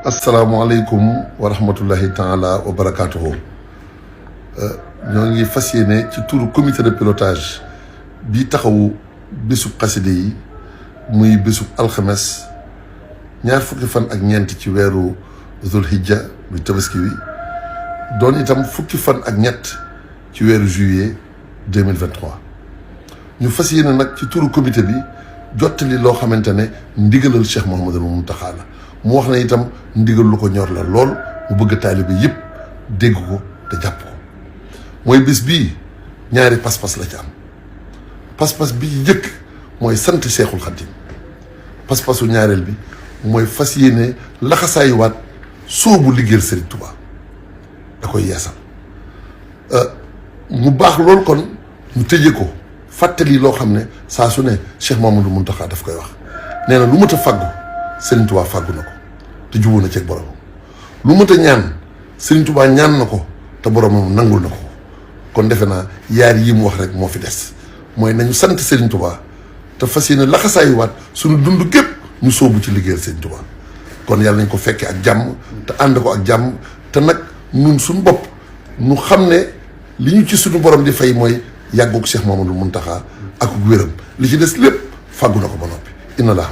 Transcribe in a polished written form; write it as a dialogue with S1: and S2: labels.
S1: asalaamaaleykum wa rahmatullahi taala wa barakaatuhu ñoo ngi fas yéene ci turu comité de pilotage bi taxawu bésub xaside yi muy bésub alxames ñaar fukki fan ak ñeent ci weeru zul hijja muy tabaski wi doon itam fukki fan ak ñett ci weeru juillet 2023 ñu fas yéene nag ci turu comité bi jottali loo xamante ne ndigalal Cheikh Mouhamadul Mountakha la mu wax ne itam ndigal lu ko ñor la lool mu bëgg taalibe yëpp dégg ko te jàpp ko mooy bis bii ñaari pas-pas la ci am pas-pas bi njëkk mooy sant Seexul Xadiim pas-pasu ñaareel bi mooy fas yéene laxasaayuwaat soobu liggéeyal Serigne Touba da koy yeesal mu baax loolu kon ñu tëjee ko fàttali loo xam ne saa su ne Cheikh Mouhamadou Mountakha daf koy wax nee na lu mat a fàggu Serigne Touba fàggu na ko te jubóo na ceeg boromam lu mat a ñaan Serigne Touba ñaan na ko te boromam nangul na ko kon defe naa yaar yi mu wax rek moo fi des mooy nañu sant Serigne Touba te fas yéene laxasaayuwaat suñu dund gépp ñu sóobu ci liggéeyal Serigne Touba kon yàlla nañ ko fekkee ak jàmm te ànd ko ak jàmm te nag ñun suñu bopp ñu xam ne li ñu ci suñu borom di fay mooy yàggug Cheikh Mouhamadou Mountakha ak wéram li ci des lépp fàggu na ko ba noppi inna laa